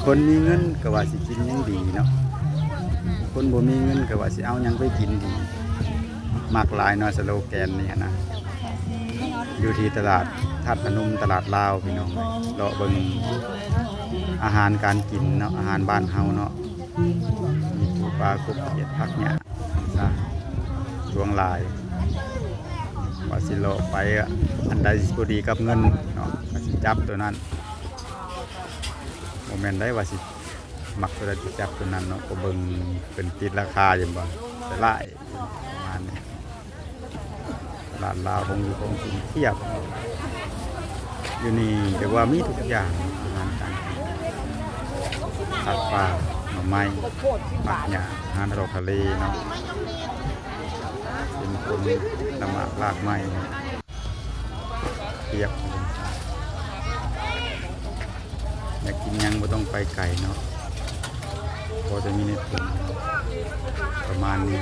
ຄົນມີເງິນກໍວ່າຊິກິນຫຍັງດີເນາະ ຄົນບໍ່ມີເງິນກໍວ່າຊິເອົາຫຍັງໄປກິນດີ. ມັກຫຼາຍເນາະ ສະໂລແກນນີ້ຫັ້ນນະ. ຢູ່ທີ່ຕະຫຼາດທາດພະນົມ ຕະຫຼາດລາວພີ່ນ້ອງເອີຍ ເລາະເບິ່ງອາຫານການກິນເນາະ ອາຫານບ້ານເຮົາເນາະ ມີປູປາກົບ ຂຽດ ຜັກຫຍ້າ ຊະ ຫຼວງຫຼາຍ. ວ່າຊິເລາະໄປ ອັນໃດຊິພໍດີກັບເງິນເນາະ ກໍຊິຈັບໂຕນັ້ນ. ບໍ່ແມ່ນໄດ້ວ່າຊິມັກໂຕໃດຊິຈັບໂຕນັ້ນເນາະ ກໍເບິ່ງເພິ່ນຕິດລາຄາຢູ່ບໍ່ ສະຫຼາຍປະມານນີ້. ຕະຫຼາດລາວ ຂອງຢູ່ຂອງກິນພຽບ ຢູ່ນີ້ ແຕ່ວ່າມີທຸກຢ່າງ ອາຫານການກິນ ຜັກ ປາ ໜໍ່ໄມ້ ຜັກຫຍ້າ ອາຫານທະເລເນາະ ເປັນຜົນລະໝາກລາກໄມ້ເນາະ ພຽບ. ຢາກກິນຫຍັງບໍ່ຕ້ອງໄປໄກເນາະ ພໍແຕ່ມີໃນຖົງ ປະມານນີ້.